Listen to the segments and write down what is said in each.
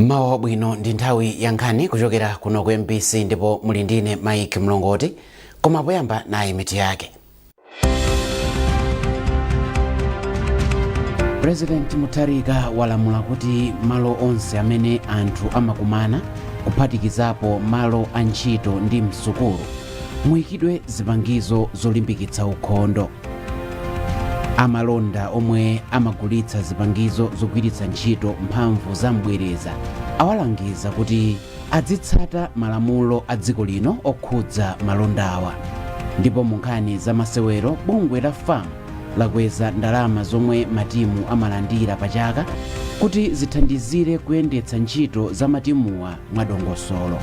Mmawa wabwino, ndi nthawi ya nkhani kuchokera kuno ku MBC ndipo muli ndine Mike Mlongoti, koma poyamba nayi mitu yake. President Mutharika walamula kuti malo onse amene anthu amakumana, kuphatikizapo malo a ntchito ndi msukulu, muyikidwe zipangizo zolimbikitsa ukhondo. Amalonda omwe amagulitsa zipangizo zogwiritsa ntchito mphamvu za mbwereza awalangiza kuti adzitsata malamulo a dziko lino okhudza malondawa. Ndipo mu nkhani za masewero, bungwe la FAM lakweza ndalama zomwe matimu amalandira pa chaka kuti zithandizire kuyendetsa ntchito za matimuwa mwadongosolo.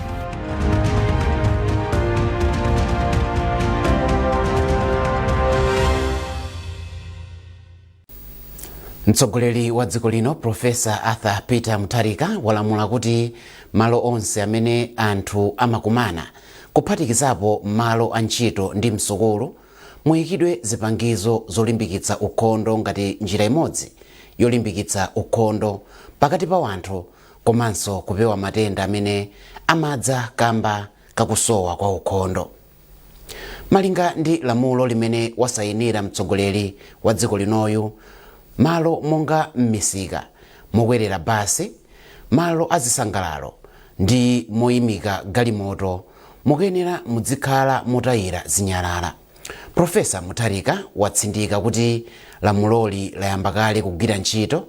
Mtsogoleri wa dziko lino Profesa Arthur Peter Mutharika walamula kuti malo onse amene anthu amakumana, kuphatikizapo malo a ntchito ndi msukulu, muyikidwe zipangizo zolimbikitsa ukhondo ngati njira imodzi yolimbikitsa ukhondo pakati pa wanthu komanso kupewa matenda amene amadza kamba kakusowa kwa ukhondo. Malinga ndi lamulo limene wasayinira mtsogoleri wa dziko linoyu, malo monga m'misika, mokwerera basi, malo azisangalalo ndi moyimika galimoto mukuyenera mudzikhala mutayira zinyalala. Profesa Mutharika watsindika kuti lamuloli layamba kale kugwira ntchito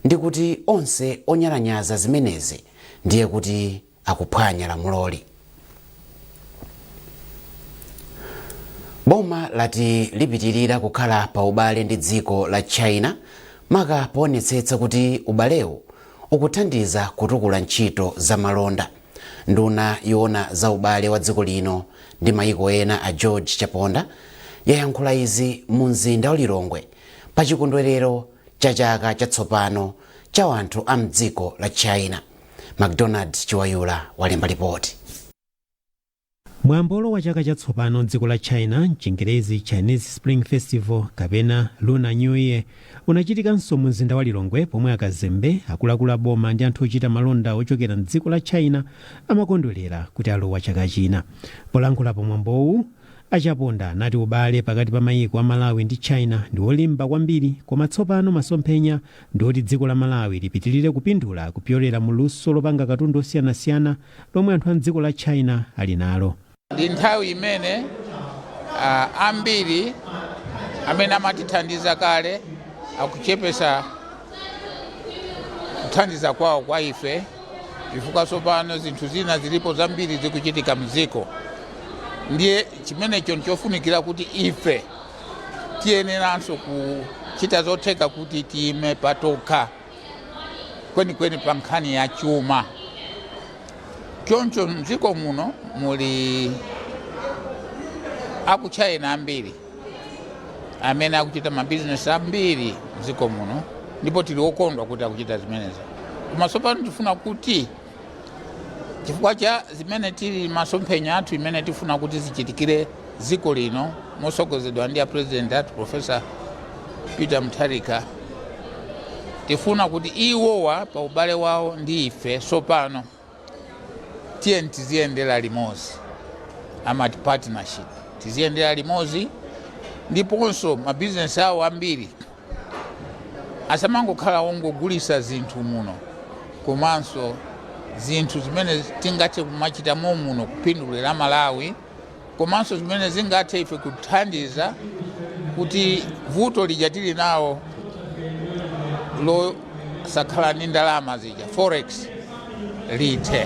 ndi kuti onse onyalanyaza zimenezi ndiye kuti akuphwanya lamuloli. Boma lati lipitirira kukhala pa ubale ndi dziko la China, maka poonetsetsa kuti ubalewu ukuthandiza kutukula ntchito za malonda. Nduna yoona za ubale wa dziko lino ndi mayiko ena a George Chaponda yayankhula izi mu mzinda wa Lilongwe pa chikondwerero cha chaka chatsopano cha anthu a mdziko la China. McDonald Chiwayula walemba lipoti. Mwambo wa chaka chatsopano mdziko la China, mchingerezi Chinese Spring Festival kapena Lunar New Year, unachitikanso mu mzinda wa Lilongwe pomwe akazembe, akuluakulu a boma ndi anthu ochita malonda ochokera mdziko la China amakondwerera kuti alowa chaka china. Polankhula pa mwambowu, a Chaponda anati ubale pakati pa mayiko a Malawi ndi China ndi wolimba kwambiri, koma tsopano masomphenya ndi oti dziko la Malawi lipitilire kupindula kupyolera mu luso lopanga katundu osiyanasiyana lomwe anthu a mdziko la China ali nalo. Ndi nthawi imene ambiri amene amatithandiza kale akuchepesa kuthandiza kwawo kwa ife, chifukwa tsopano zinthu zina zilipo zambiri zikuchitika mdziko. Ndiye chimenecho nchofunikira kuti ife tiyeneranso kuchita zotheka kuti tiyime patokha kwenikweni pa nkhani ya chuma. Choncho mdziko muno muli aku China ambiri amene akuchita mabizinesi ambiri mdziko muno, ndipo tili okondwa kuti akuchita zimenezi. Koma tsopano tifuna kuti chifukwa cha zimene tili masomphenya athu imene tifuna kuti zichitikire dziko lino mosogozedwa ndi a president athu Professor Peter Mutharika, tifuna kuti iwowa pa ubale wawo ndi ife tsopano tiyeni tiziyendera limodzi, amati partnership, tiziyendera limodzi, ndiponso mabizinesi awo ambiri asamangokhala ongogulisa zinthu muno, komanso zinthu zimene tingathe kumachita momuno kupindulira Malawi, komanso zimene zingathe ife kuthandiza kuti vuto lija tili nawo losakhala ndi ndalama zija, forex, lithe.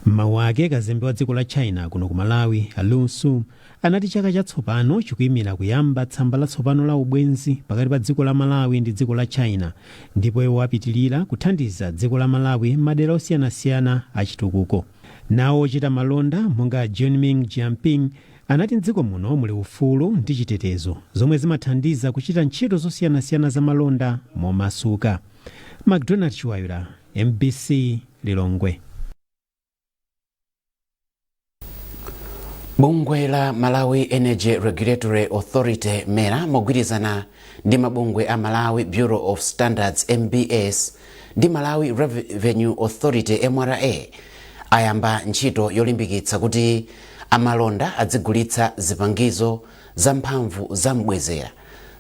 M'mawu ake, kazembe wa dziko la China kuno ku Malawi, a Lu Xun, anati chaka chatsopano chikuyimira kuyamba tsamba latsopano la ubwenzi pakati pa dziko la Malawi ndi dziko la China, ndipo iwo apitilira kuthandiza dziko la Malawi m'madera osiyanasiyana a chitukuko. Nawo ochita malonda monga Junming Jianping anati m'dziko muno muli ufulu ndi chitetezo zomwe zimathandiza kuchita ntchito zosiyanasiyana za malonda momasuka. McDonald Chiwayula, MBC, Lilongwe. Bungwe la Malawi Energy Regulatory Authority, MERA, mogwirizana ndi mabungwe a Malawi Bureau of Standards, MBS, ndi Malawi Revenue Authority, MRA, ayamba ntchito yolimbikitsa kuti amalonda adzigulitsa zipangizo za mphamvu za mbwezera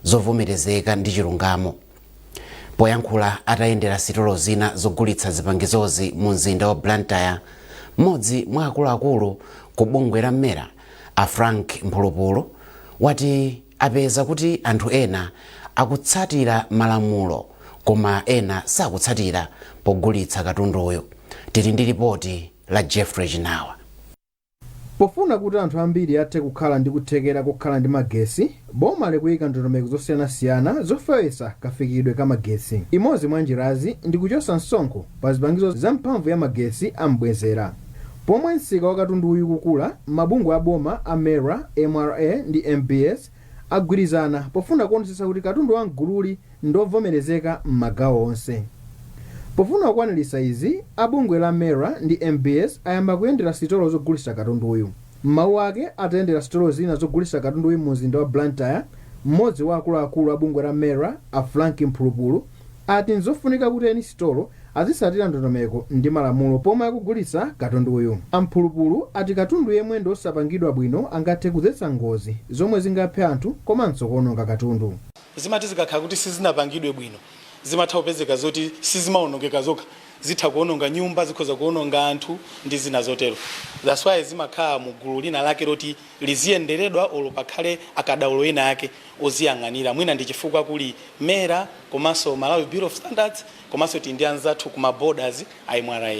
zovomerezeka ndi chilungamo. Poyankhula atayendera sitolo zina zogulitsa zipangizozi mu mzinda wa Blantyre, mmodzi mwa akuluakulu ku bungwe la MERA, a Frank Mphulupulu, wati apeza kuti anthu ena akutsatira malamulo koma ena sakutsatira pogulitsa katunduyo. Tili ndi ripoti la Jeffrey Chinawa. Pofuna kuti anthu ambiri athe kukhala ndi kuthekera kukhala ndi magesi, boma likuyika ndondomeko zosiyanasiyana zofewetsa kafikidwe ka magesi. Imodzi mwa njirazi ndi kuchotsa msonkho pa zipangizo za mphamvu ya magesi ambwezera. Pomwe msika wa katunduyu kukula, mabungwe a boma a MERA, MRA ndi MBS agwirizana pofuna kuonetsetsa kuti katundu wa mgululi ndovomerezeka m'magawo onse. Pofuna kukwaniritsa izi, abungwe la MERA ndi MBS ayamba kuyendera sitolo zogulitsa katunduyu. M'mawu ake atayendera sitolo zina zogulitsa katunduyu mu mzinda wa Blantyre, mmodzi wa akuluakulu a bungwe la MERA, a Frank Mphulupulu, ati nzofunika kuti eni sitolo azitsatira ndondomeko ndi malamulo pomwe akugulitsa katunduyu. Amphulupulu ati katundu yemwe ndi osapangidwa bwino angathe kudzetsa ngozi zomwe zingaphe anthu komanso kuononga katundu. Zimati zikakhala kuti sizinapangidwe bwino, zimatha kupezeka zoti sizimaonongeka zokha, zitha kuononga nyumba, zikhoza kuononga anthu ndi zina zotero. That's why zimakhala mu gulu lina lake loti liziyenderedwa olo pakhale akadaulo ena ake oziyang'anira. Mwina ndi chifukwa kuli MERA komanso Malawi Bureau of Standards, komanso tili ndi anzathu kuma borders a MRA.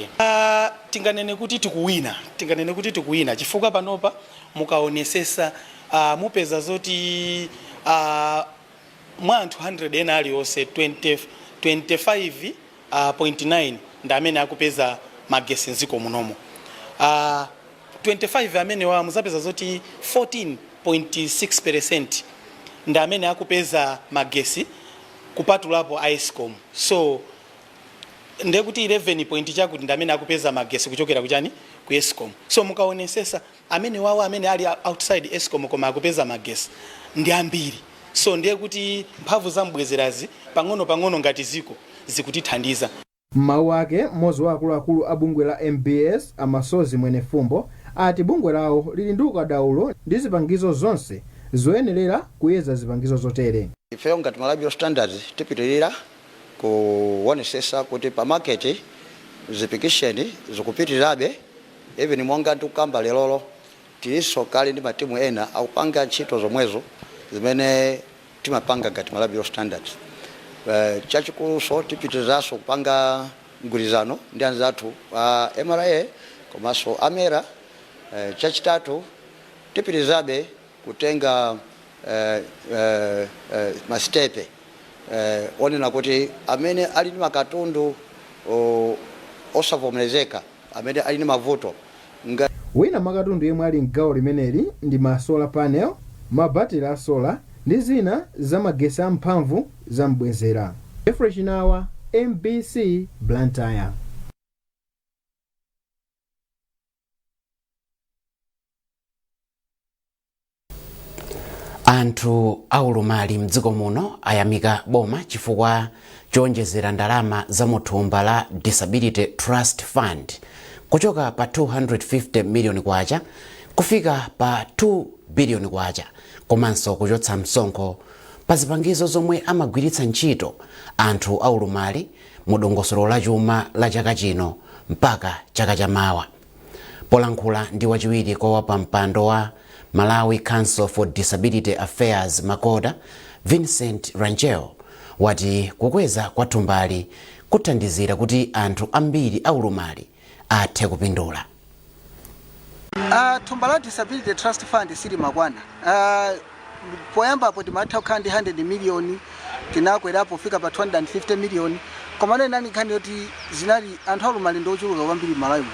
Tinganene kuti tikuwina, tinganene kuti tikuwina chifukwa panopa mukaonesesa, mupeza zoti mwa anthu 100 ena alionse, 20, 25.9 ndi amene akupeza magesi mdziko munomo. 25 amene wa muzapeza zoti 14.6% ndi amene akupeza magesi kupatulapo ESCOM. So ndekuti 11 point chakuti ndi amene akupeza magesi kuchokera kuchani, ku ESCOM. So mukaonesesa, amene wawo amene ali outside ESCOM koma akupeza magesi ndi ambiri. So ndiye kuti mphamvu za mbwezerazi pang'ono pang'ono ngati ziko zikutithandiza. M'mawu ake, mmodzi wa akuluakulu a bungwe la MBS, Amasozi Mwenefumbo, ati bungwe lawo lili ndi ukadaulo ndi zipangizo zonse zoyenerera kuyeza zipangizo zotere. Ifeyo ngati Malawi Bureau Standards tipitirira kuonesesa kuti pa market zipikisheni zikupitirirabe. Even monga tikukamba lerolo, tilinso kale ndi matimu ena akupanga ntchito zomwezo zimene timapanga ngati Malawi Bureau Standards. Chachikuluso tipitirizaso kupanga mgwirizano ndi anzathu a MRA komanso a MERA. Chachitatu, tipitirizabe kutenga masitepe onena kuti amene ali ndi makatundu osavomerezeka, amene ali ndi mavuto nga Wina mwa katundu yemwe ali mgawo limeneli ndi ma solar panel, mabatiri a solar ndi zina za magesi amphamvu za mbwezera. Jeffrey Chinawa, MBC, Blantyre. Anthu aulumali mdziko muno ayamika boma chifukwa chowonjezera ndalama za muthumba la Disability Trust Fund kuchoka pa 250 miliyoni kwacha kufika pa 2 biliyoni kwacha, komanso kuchotsa msonkho pa zipangizo zomwe amagwiritsa ntchito anthu aulumali mu dongosolo la chuma la chaka chino mpaka chaka chamawa. Polankhula ndi wachiwiri kwa wapampando wa Malawi Council for Disability Affairs, MACODA, Vincent Rangel, wati kukweza kwa thumbali kuthandizira kuti anthu ambiri aulumali athe kupindula. Thumba la Disability Trust Fund silimakwana. Poyambapo timatha kukhala ndi 100 million, tinakwerapo kufika pa 250 million, koma inali nkhani yoti zinali anthu aulumali ndi ochuluka kwambiri m'Malawi muno,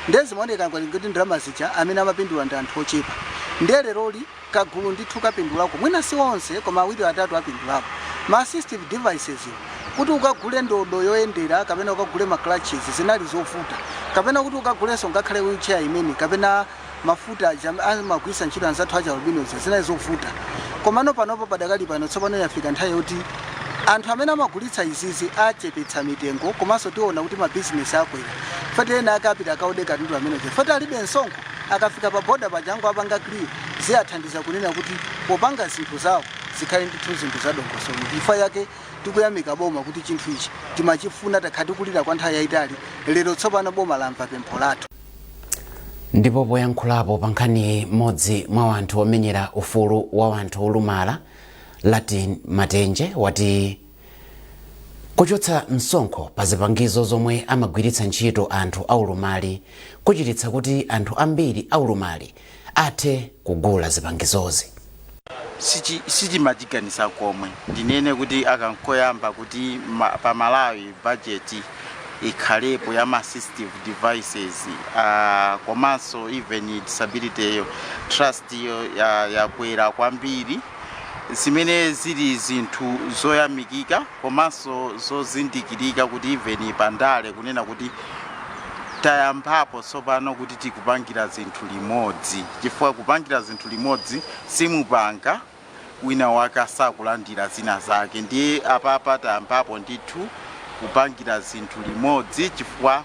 ndiye zimaoneka ngati kuti ndalama zija amene amapindula ndi anthu ochepa. Ndiye leroli kagulu ndithu kapindulako, mwina si onse koma awiri atatu apindulako. Ma assistive devices, kuti ukagule ndodo yoyendera kapena ukagule ma crutches zinali zovuta, kapena kuti ukagulenso ngakhale wheelchair imene kapena mafuta aja amagwiritsa ntchito anzathu acha albinos, zinali zovuta. Komano panopo, padakali pano, tsopano yafika nthawi yoti Anthu amene amagulitsa izizi achepetsa mitengo, komanso tiona kuti mabizinesi akwera. Fati ena akapita akaode katundu ameneja, fati alibe msonkho, akafika pa boda pajango apanga clear, ziyathandiza kunena kuti popanga zinthu zawo zikhale ndithu zinthu zadongosolo. Chifukwa yake tikuyamika boma kuti chinthu ichi timachifuna, takhala tikulira kwa nthawi yayitali. Lero tsopano boma lamva pempho lathu. Ndipo poyankhulapo pa nkhani, mmodzi mwa anthu omenyera ufulu wa anthu olumala, Latin Matenje, wati kuchotsa msonkho pa zipangizo zomwe amagwiritsa ntchito anthu aulumali kuchititsa kuti anthu ambiri aulumali athe kugula zipangizozi. Sichimachiganisa komwe ndinene kuti akankoyamba kuti pa Malawi budget ikhalepo ya ma assistive devices, komanso even disability yo trust yo yakwera kwambiri, zimene zili zinthu zoyamikika komanso zozindikirika kuti even pandale kunena kuti tayambapo tsopano kuti tikupangira zinthu limodzi, chifukwa kupangira zinthu limodzi simupanga wina wake asakulandira zina zake. Ndiye apapa tayambapo ndithu kupangira zinthu limodzi, chifukwa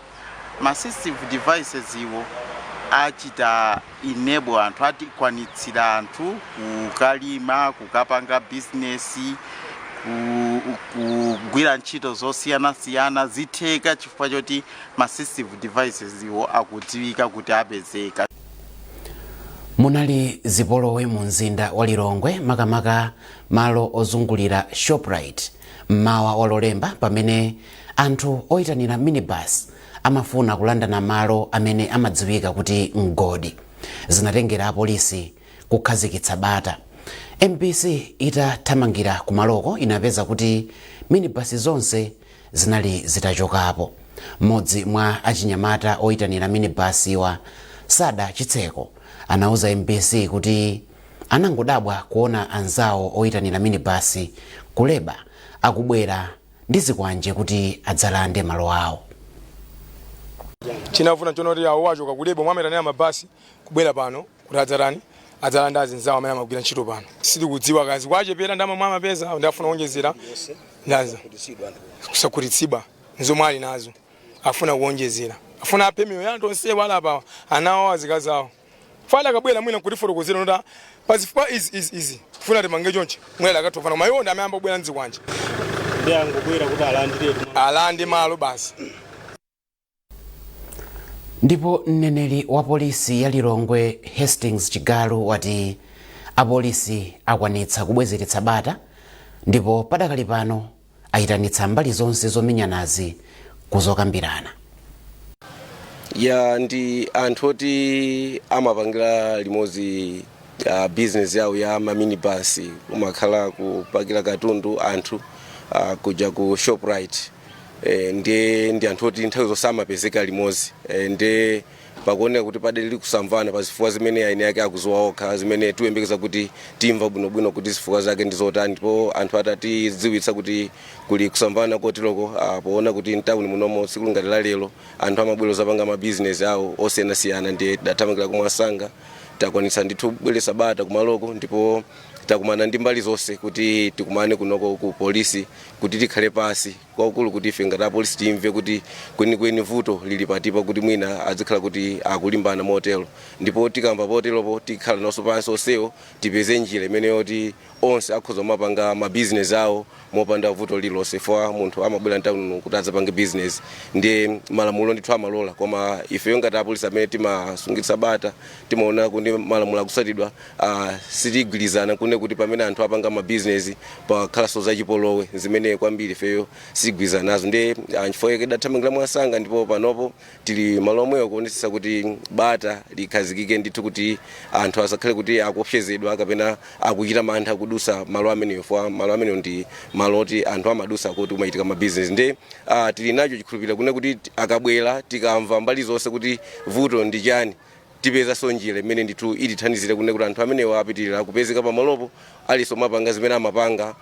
ma assistive devices iwo achita enable anthu, atikwanitsira anthu kukalima, kukapanga bizinesi, kugwira ntchito zosiyanasiyana zitheka chifukwa choti ma assistive devices iwo akudziwika kuti apezeka. Munali zipolowe mu mzinda wa Lilongwe, makamaka malo ozungulira Shoprite, mmawa wa Lolemba, pamene anthu oyitanira minibus amafuna kulandana malo amene amadziwika kuti mgodi. Zinatengera apolisi kukhazikitsa bata. MBC itathamangira kumaloko inapeza kuti minibus zonse zinali zitachokapo. Mmodzi mwa achinyamata oyitanira minibus wa Sada Chitseko anauza MBC kuti anangodabwa kuona anzawo oyitanira minibus kuleba akubwera ndi zikwanje kuti adzalande malo awo. Chinavuna chonoti awo achoka kuleba omwe amayitanira mabasi kubwera pano kuti adzatani, adzalanda azinzawo amene amagwira ntchito pano. Sitikudziwa kazi kwachepera ndama mwe amapeza, ndafuna kuonjezera ndaza kusakhutitsidwa nzomwe ali nazo, afuna kuonjezera, afuna aphe miyoyo ya anthu onsewa ali apawa, ana awo, azikazi awo. Fala akabwera mwina kutifotokozera nota pazifukwa izi izi izi funa timange chonchi, mwina akatofana, koma iwo ndi amene ambobwera mzikwanje. Ndi angobwera kuti alandiretu. Alande malo basi. Ndipo mneneri wa polisi ya Lilongwe, Hastings Chigalu, wati apolisi akwanitsa kubwezeretsa bata ndipo padakali pano ayitanitsa mbali zonse zomenyanazi kuzokambirana. Ya, ndi anthu oti amapangira limodzi business yawo ya maminibus, umakhala kupakira katundu anthu kuja ku Shoprite. Ndiye ndi anthu oti nthawi zonse amapezeka limodzi. Ndiye pakuoneka kuti padali kusamvana pa zifukwa zimene aini ake akuziwa okha, zimene tiyembekeza kuti timva bwinobwino kuti zifukwa zake ndi zotani. Ndipo anthu atatidziwitsa kuti kuli kusamvana koteroko, poona kuti mtawuni munomo tsiku ngati la lero anthu amabwera zapanga mabizinesi awo osiyanasiyana, ndiye tidathamangira kumwasanga, takwanitsa ndithu kubweretsa bata kumaloko, ndipo takumana ndi mbali zonse kuti tikumane kunoko ku polisi kuti tikhale pasi kwakulu, kuti ife ngati apolisi timve kuti kwenikweni vuto lili patipa, kuti mwina azikhala kuti akulimbana motero. Ndipo tikamva poteropo tikhala nonso pansi onsewo, tipeze njira imene yoti onse akhoza kumapanga mabizinesi awo mopanda vuto lililonse, fwa munthu amabwera mtawuni kuti adzapange business, ndiye malamulo ndithu amalola. Koma ifeyo ngati apolisi amene timasungitsa bata timaona kuti malamulo akusatidwa. Sitigwirizana kune kuti pamene anthu apanga mabizinesi pakhalanso zachipolowe, zimene kwambiri ifeyo sitigwirizana nazo. Ndiye chifukwa chake dathamangira mwasanga, ndipo panopo tili malo omwewo kuonetsetsa kuti bata likhazikike ndithu, kuti anthu asakhale kuti akuopsezedwa kapena akuchita mantha kudusa malo ameneyo, fwa malo ameneyo ndi malo oti anthu amadusa kuti kumachitika mabizinesi. Ndiye tili nacho chikhulupiriro kune kuti akabwera, tikamva mbali zonse kuti vuto ndi chani, tipezanso njira imene ndithu itithandizire kune kuti anthu amenewo apitirira kupezeka pamalopo, alinso mapanga zimene amapanga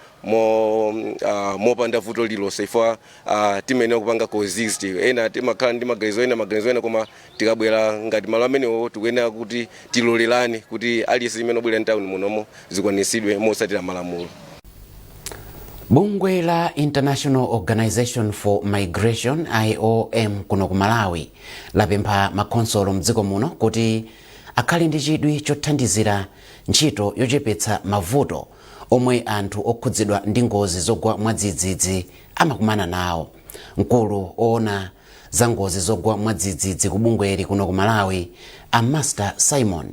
mopanda vuto lililonse, ifwa timayenera kupanga coexist. Ena timakhala ndi maganizo ena, maganizo ena, koma tikabwera ngati malo amenewo tikuyenera kuti tilolerane kuti aliyense imene obwera mtawuni munomo zikwaniritsidwe motsatira malamulo. Bungwe la International Organization for Migration, IOM, kuno ku Malawi lapempha makhonsolo mdziko muno kuti akhale ndi chidwi chothandizira ntchito yochepetsa mavuto omwe anthu okhudzidwa ndi ngozi zogwa mwadzidzidzi amakumana nawo. Mkulu oona za ngozi zogwa mwadzidzidzi ku bungweli kuno ku Malawi, a Master Simon,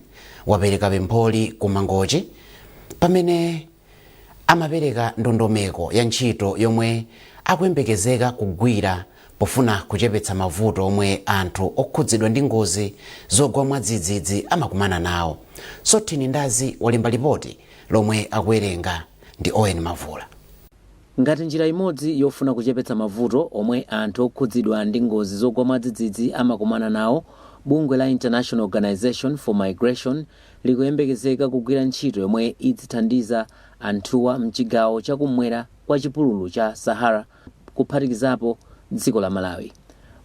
wapereka pempholi ku Mangochi pamene amapereka ndondomeko ya ntchito yomwe akuyembekezeka kugwira pofuna kuchepetsa mavuto omwe anthu okhudzidwa ndi ngozi zogwa mwadzidzidzi amakumana nawo. Sothini Ndazi walemba lipoti lomwe akuwerenga ndi Owen Mavula. Ngati njira imodzi yofuna kuchepetsa mavuto omwe anthu okhudzidwa ndi ngozi zogwa mwadzidzidzi amakumana nawo, bungwe la International Organization for Migration likuyembekezeka kugwira ntchito yomwe idzithandiza anthuwa mchigawo chakumwera kwa chipululu cha Sahara, kuphatikizapo dziko la Malawi.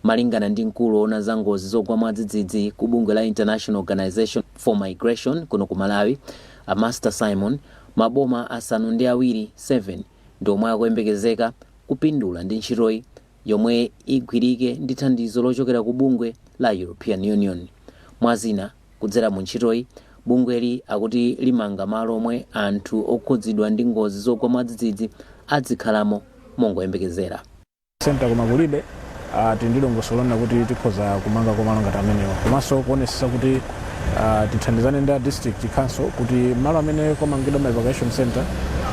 Malingana ndi mkulu woona za ngozi zogwa mwadzidzidzi ku bungwe la International Organization for Migration kuno ku Malawi, a Master Simon, maboma 7 7 ndi omwe akuyembekezeka kupindula ndi ntchitoyi yomwe igwirike ndi thandizo lochokera ku bungwe la European Union. Mwazina, kudzera mu ntchitoyi, bungweli akuti limanga malo omwe anthu okhudzidwa ndi ngozi zogwa mwadzidzidzi adzikhalamo mongoyembekezera. Center koma kulibe. Tili ndi dongosolo lonena kuti tikhoza kumanga malo ngati amenewa, komanso kuonesesa kuti tithandizane ndi a district council kuti malo amene kwamangidwa ma evacuation center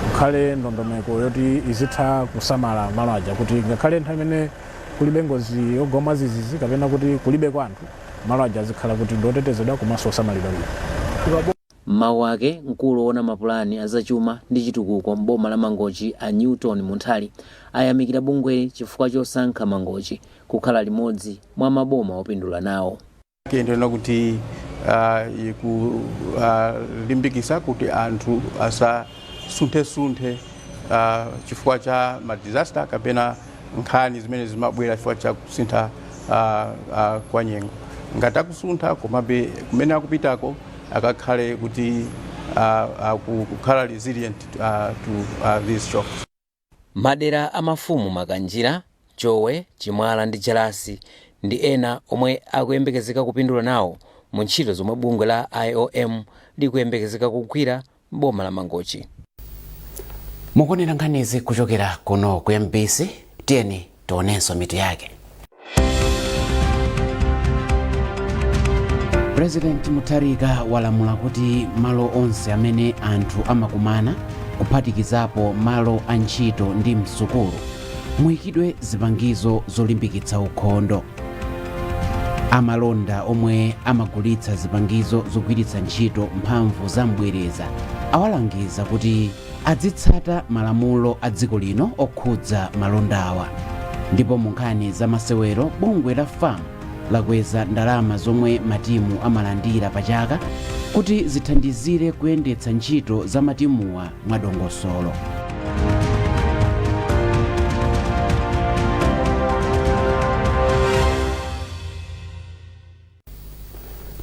kukhale ndondomeko yoti izitha kusamala malo aja, kuti ngakhale nthawi imene kulibe ngozi yogwa mwadzidzidzi kapena kuti kulibe kwa anthu, malo aja azikhala kuti ndiotetezedwa komanso osamalidwa bwino. M'mawu ake, mkulu woona mapulani azachuma ndi chitukuko m'boma la Mangochi, a Newton Munthali, ayamikira bungweli chifukwa chosankha Mangochi kukhala limodzi mwa maboma opindula nawo. Ndiona kuti ikulimbikisa kuti anthu asasunthesunthe chifukwa cha ma disaster kapena nkhani zimene zimabwera chifukwa cha kusintha kwa nyengo. Ngati akusuntha, komabe kumene akupitako akakhale kuti kukhala resilient to these shocks. Madera a mafumu Makanjira, Chowe, Chimwala ndi Jalasi ndi ena omwe akuyembekezeka kupindula nawo mu ntchito zomwe bungwe la IOM likuyembekezeka kugwira m'boma la Mangochi. Mukuonera nkhanizi kuchokera kuno ku MBC. Tiyeni tionenso mitu yake. President Mutharika walamula kuti malo onse amene anthu amakumana, kuphatikizapo malo a ntchito ndi msukulu, muyikidwe zipangizo zolimbikitsa ukhondo. Amalonda omwe amagulitsa zipangizo zogwiritsa ntchito mphamvu za mbwereza awalangiza kuti adzitsata malamulo a dziko lino okhudza malondawa. Ndipo mu nkhani za masewero, bungwe la FAM lakweza ndalama zomwe matimu amalandira pa chaka kuti zithandizire kuyendetsa ntchito za matimuwa mwadongosolo.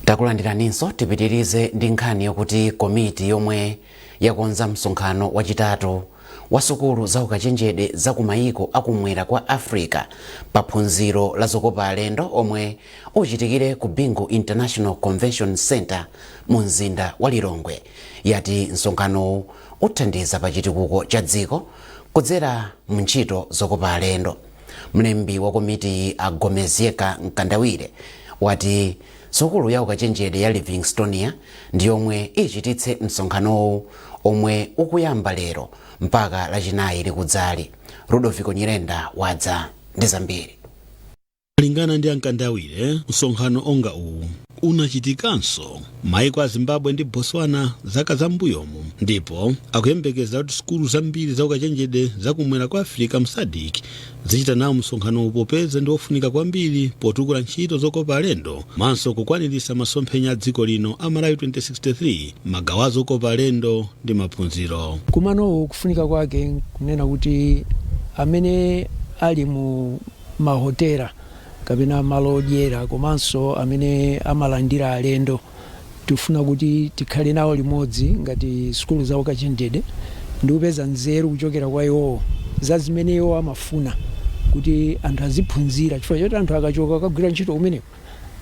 Takulandiraninso. Tipitirize ndi nkhani yokuti komiti yomwe yakonza msonkhano wachitatu wa sukulu za ukachenjede za kumayiko akumwera kwa Africa pa phunziro la zokopa alendo omwe uchitikire ku Bingu International Convention Center mu mzinda wa Lilongwe yati msonkhanowu uthandiza pa chitukuko cha dziko kudzera mu ntchito zokopa alendo. Mlembi wa komitiyi, a Gomezyeka Mkandawire, wati sukulu ya ukachenjede ya Livingstonia ndi yomwe ichititse msonkhanowu omwe ukuyamba lero mpaka Lachinayi likudzali. Rudoviko Nyirenda wadza ndi zambiri. Malingana ndi a Mkandawire, msonkhano onga uwu unachitikanso maiko a Zimbabwe ndi Botswana zaka zambuyomu, ndipo akuyembekeza kuti sukulu zambiri za ukachenjede zakumwera kwa Africa mu SADC zichita nawo msonkhanowu, popeza ndi wofunika kwambiri potukula ntchito zokopa alendo komanso kukwaniritsa masomphenya a dziko lino a Malawi 2063, magawo a zokopa alendo ndi maphunziro. Kumanowo kufunika kwake kunena kuti amene ali mu mahotela kapena malo odyera komanso amene amalandira alendo, tifuna kuti tikhale nawo limodzi ngati sukulu za ukachenjede ndi kupeza nzeru kuchokera kwa iwowo. Za zimene iwo amafuna kuti anthu aziphunzira, chifukwa choti anthu akachoka akagwira ntchito kumeneko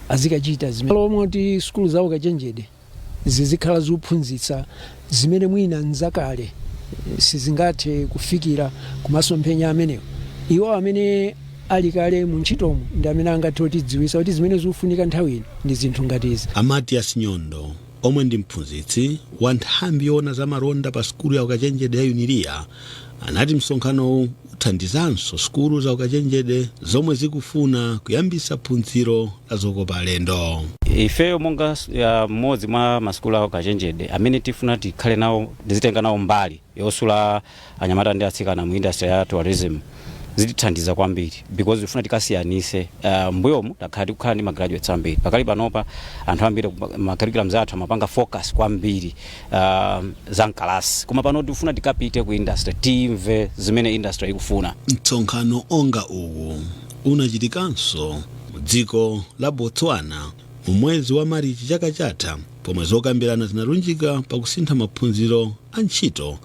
azikachita zimene lomwe kuti sukulu zawo kachenjede zizikhala zophunzitsa zimene mwina nzakale sizingathe kufikira kumasomphenya amenewo. Iwo amene ali kale mu ntchitomo ndi amene angathe kutidziwitsa kuti zimene zikufunika nthawi ino ndi zinthu ngati izi. A Matias Nyondo, omwe ndi mphunzitsi wa nthambi yoona za malonda pa sukulu ya ukachenjede ya Uniria, anati msonkhanowu uthandizanso sukulu za ukachenjede zomwe zikufuna kuyambisa phunziro la zokopa alendo. Ifeyo monga mmodzi mwa masukulu a ukachenjede amene tifuna tikhale nawo, tizitenga nawo mbali yosula anyamata ndi atsikana mu industry ya tourism, zitithandiza kwambiri because tifuna tikasiyanise. Mbuyomu takhala tikukhala ndi ma graduates ambiri. Pakali panopa anthu ambiri ma curriculums athu amapanga focus kwambiri za mkalasi, koma pano tifuna tikapite ku industry, timve zimene industry ikufuna. Msonkhano onga uwu unachitikanso mu dziko la Botswana mu mwezi wa Marichi chaka chatha, pomwe zokambirana zinalunjika pakusintha maphunziro a ntchito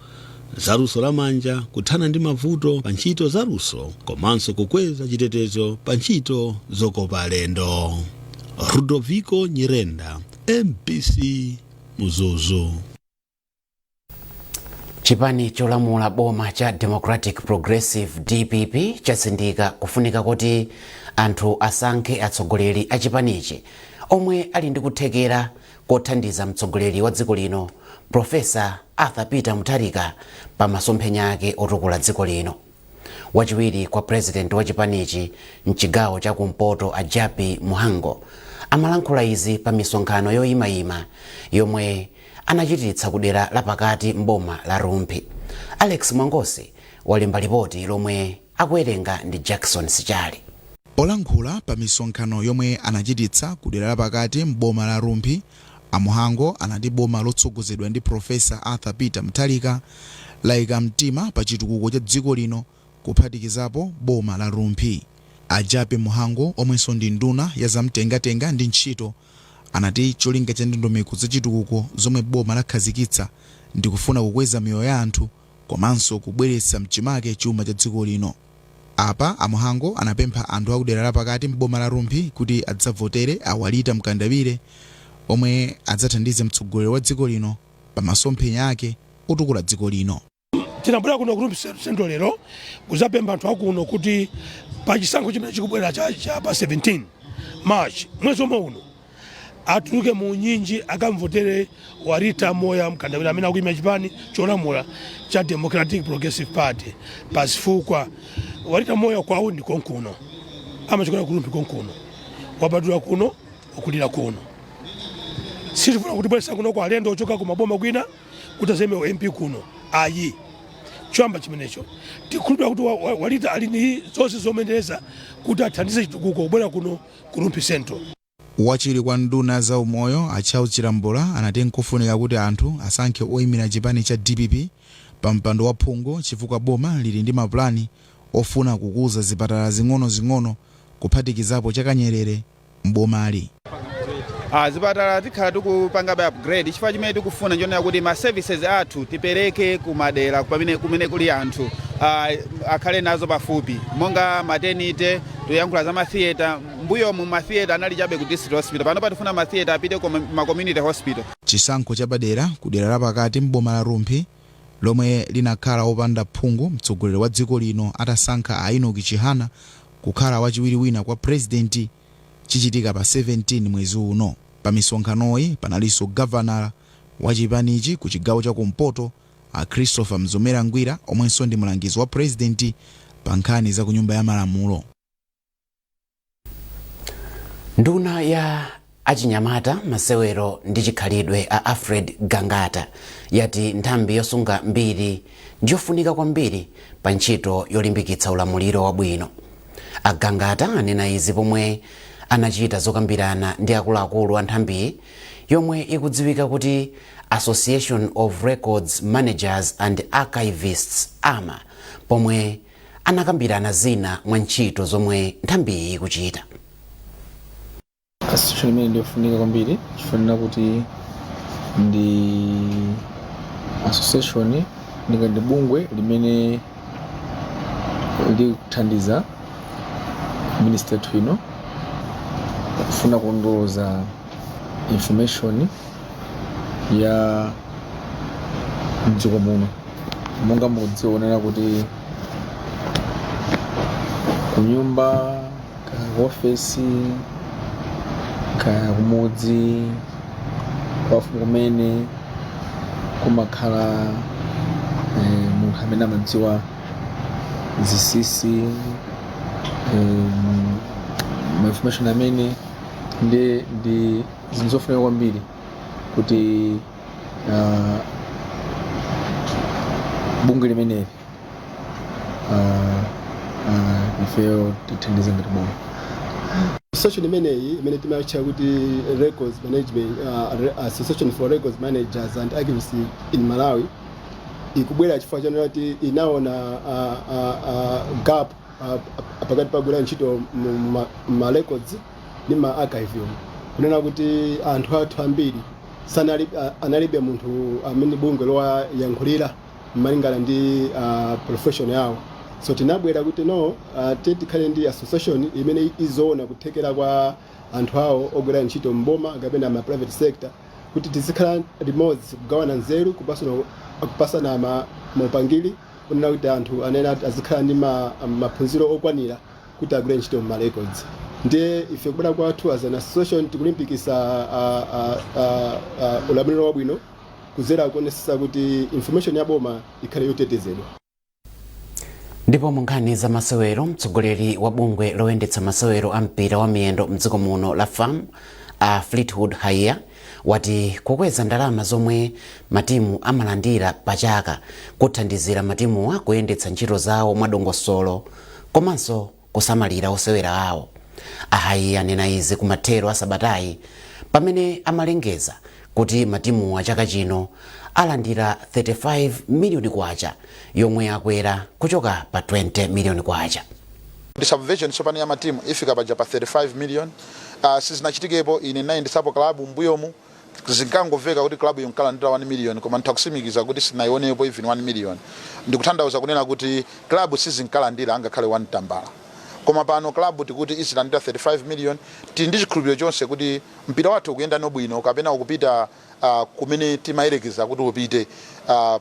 zaluso lamanja, kuthana ndi mavuto pa ntchito zaluso komanso kukweza chitetezo pa ntchito zokopa alendo. Rudoviko Nyirenda, MBC, Mzuzu. Chipani cholamula boma cha Democratic Progressive, DPP, chatsindika kufunika kuti anthu asankhe atsogoleri a chipanichi omwe ali ndi kuthekera kothandiza mtsogoleri wa dziko lino, Profesa Arthur Peter Mutharika, pa masomphenya ake otukula dziko lino. Wachiwiri kwa president wa chipanichi mchigawo chakumpoto, a Jappie Mhango, amalankhula izi pa misonkhano yoyimayima yomwe anachititsa ku dera lapakati mboma la Rumphi. Alex Mwangosi walemba lipoti lomwe akuwerenga ndi Jackson Sichali. Polankhula pa misonkhano yomwe anachititsa ku dera lapakati mboma la Rumphi, a Mhango anati boma lotsogozedwa ndi Profesa Arthur Peter Mutharika layika mtima pa chitukuko cha dziko lino, kuphatikizapo boma la Rumphi. A Jappie Mhango, omwenso ndi nduna ya zamtengatenga ndi ntchito, anati cholinga cha ndondomeko za chitukuko zomwe boma lakhazikitsa ndikufuna kukweza miyoyo ya anthu komanso kubweretsa mchimake chuma cha dziko lino. Apa a Mhango anapempha anthu akudera lapakati mboma la Rumphi kuti adzavotere a Walita Mkandawire, omwe adzathandize mtsogoleri wa dziko lino pa masomphenya ake otukula dziko lino. Tinabwera kuno ku Rumphi Central lero kuzapempha anthu akuno kuti pa chisankho chimene chikubwera cha pa 17 March, mwezi omwe uno, atuluke mu unyinji akamvotere Walita Moya Mkandawire, amene akuyimira chipani cholamula cha Democratic Progressive Party. Pazifukwa, Walita Moya kwawo ndi konkuno, amachokera ku Rumphi konkuno, wabadwira kuno, wakulira kuno. Sitifuna kutibweresa kuno kwa alendo ochoka ku maboma kwina kuti azaime MP kuno, ayi. Choyamba chimenecho, tikhulupirira kuti Walita ali ndi zonse zomuyenereza kuti athandize chitukuko kubwera kuno ku Rumphi Central. Wachiwiri kwa nduna za umoyo, a Charles Chilambula, anati nkofunika kuti anthu asankhe oyimira chipani cha DPP pa mpando wa phungu, chifukwa boma lili ndi mapulani ofuna kukuza zipatala zing'ono-zing'ono, kuphatikizapo cha Kanyerere mbomali. Zipatala tikhala tikupangabe upgrade, chifukwa chimene tikufuna nchonena kuti ma services athu tipereke kumadera pamene kumene kuli anthu, akhale nazo pafupi, monga maternity. Tikuyankhula za ma theatre. Mbuyomu ma theatre anali chabe ku district hospital. Pano patifuna ma theatre apite ku ma community hospital. Chisankho chapadera ku dera lapakati mboma la Rumphi, lomwe linakhala wopanda phungu mtsogoleri wa dziko lino atasankha a Enoch Chihana kukhala wachiwiri wina kwa purezidenti, chichitika pa 17 mwezi uno. Pa misonkhanoyi panalinso gavanala wa chipanichi ku chigawo cha kumpoto, a Christopher Mzomera Ngwira, omwenso ndi mlangizi wa purezidenti pa nkhani za ku nyumba ya malamulo. Nduna ya achinyamata, masewero ndi chikhalidwe, a Alfred Gangata, yati nthambi yosunga mbiri ndiyofunika kwambiri pa ntchito yolimbikitsa ulamuliro wabwino. A Gangata anena izi pomwe anachita zokambirana ndi akuluakulu a nthambiyi, yomwe ikudziwika kuti Association of Records Managers and Archivists, ARMA, pomwe anakambirana zina mwa ntchito zomwe nthambiyi ikuchita. Association imene ndiyofunika kwambiri chifukwa kuti ndi association, ndingati bungwe limene Likuthandiza ministry yathu ino kufuna kulondoloza information ya mdziko muno. Monga mukudziwa kunena kuti kunyumba, kaya ku ofesi, kaya kumudzi kwafumu kumene kumakhala munthu amene amadziwa zinsinsi, ma information amene ndi zinthu zofunika kwambiri kuti bungwe limeneli ifeyo tithandize ngati boma. Association imeneyi imene timatcha kuti Records Management Association for Records Managers and Archivists in Malawi ikubwera chifukwa chonena kuti inaona gap pakati pa kugwira ntchito mu ma records ndi ma archive yomwe kunena kuti anthu athu ambiri sanali, analibe munthu amene bungwe lowayankhulira malingana ndi profession yawo. So tinabwera kuti no, tiye tikhale ndi association imene izoona kuthekera kwa anthu awo ogwira ntchito mboma kapena ma private sector, kuti tizikhala limodzi kugawana nzeru, kupasana maupangiri, kunena kuti anthu anene azikhala ndi maphunziro okwanira kuti agwire ntchito ma records. Ndiye ife kubwera kwathu as an association tikulimbikisa ulamuliro wabwino kuzera kuonesesa kuti information ya boma ikhale yotetezedwa. Ndipo mu nkhani za masewero, mtsogoleri wa bungwe loyendetsa masewero a mpira wa miyendo mdziko muno la FAM, a Fleetwood Haiya, wati kukweza ndalama zomwe matimu amalandira pachaka kuthandizira matimuwa kuyendetsa ntchito zawo mwadongosolo komanso kusamalira osewera awo. A Haiya anena izi kumathero a sabatayi pamene amalengeza kuti matimuwa chaka chino alandira 35 miliyoni kwacha, yomwe akwera kuchoka pa 20 miliyoni kwacha. Ndi subvention tsopano ya matimu ifika paja pa 35 million. Sizinachitikepo. Ine ndinayendetsapo club mbuyomu, zinkangomveka kuti club inkalandira 1 million, koma nditha kusimikiza kuti sinaionepo even 1 million. Ndikutanthauza kunena kuti club sizinkalandira angakhale 1 tambala, koma pano club tikuti izilandira 35 million. Tili ndi chikhulupiriro chonse kuti mpira wathu ukuyenda bwino kapena ukupita kumene timayerekeza kuti upite,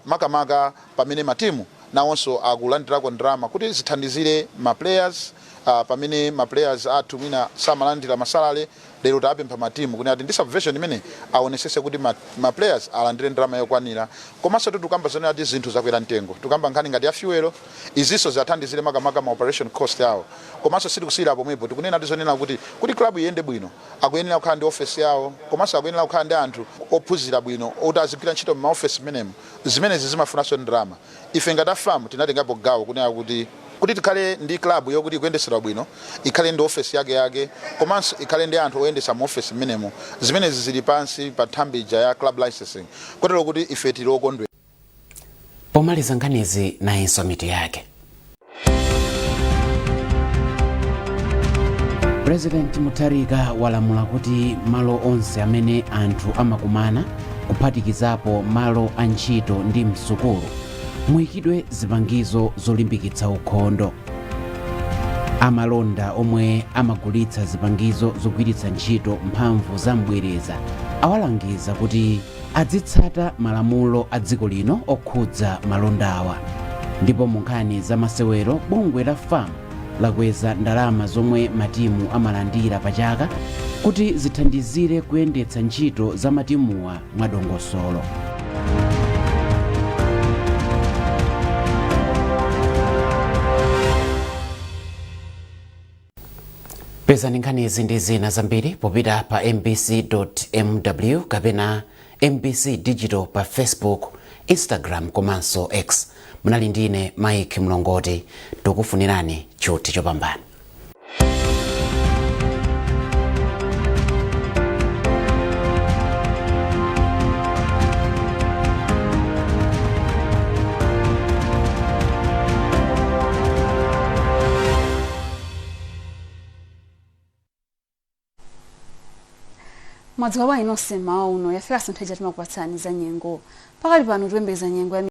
makamaka pamene matimu nawonso akulandirako ndalama kuti zithandizire ma players, pamene ma players athu mwina samalandira ma salary. Lero tapempha matimu kuti ati ndi subvention imene aonesese kuti ma players alandire ndalama yokwanira. Komanso tikamba zonena kuti zinthu zakwera mtengo, tikamba nkhani ngati ya fuel, izinso zithandizire makamaka ma operation cost awo. Komanso sitikusiyira pomwepo, tikunena tizonena kuti club iyende bwino akuyenera kukhala ndi office yawo, komanso akuyenera kukhala ndi anthu ophunzira bwino oti azigwira ntchito m'ma office menemo. Zimenezi zimafunanso ndalama. Ife ngati a FAM tinatengapo gawo kunena kuti tikhale ndi club yokuti ikuyendesedwa bwino, ikhale ndi office yake yake, komanso ikhale ndi anthu oyendesa mu office mmenemo. Zimenezi zili pansi pa nthambi ija ya club licensing, kotero kuti ife tili okondwera. Pomaliza nkhanizi, nayinso mitu yake. President Mutharika walamula kuti malo onse amene anthu amakumana, kuphatikizapo malo a ntchito ndi msukulu, muyikidwe zipangizo zolimbikitsa ukhondo. Amalonda omwe amagulitsa zipangizo zogwiritsa ntchito mphamvu za mbwereza awalangiza kuti adzitsata malamulo a dziko lino okhudza malondawa. Ndipo mu nkhani za masewero, bungwe la FAM lakweza ndalama zomwe matimu amalandira pachaka kuti zithandizire kuyendetsa ntchito za matimuwa mwadongosolo. Pezani nkhanizi ndi zina zambiri popita pa mbc.mw kapena MBC Digital pa Facebook, Instagram komanso X. Munali ndine Mike Mlongoti, tikufunirani tchuthi chopambana. Mwadzuka bwanji nonse mmawa uno. Yafikanso nthawi ija timakupatsani za nyengo. Pakali pano tikuyembekeza nyengo ya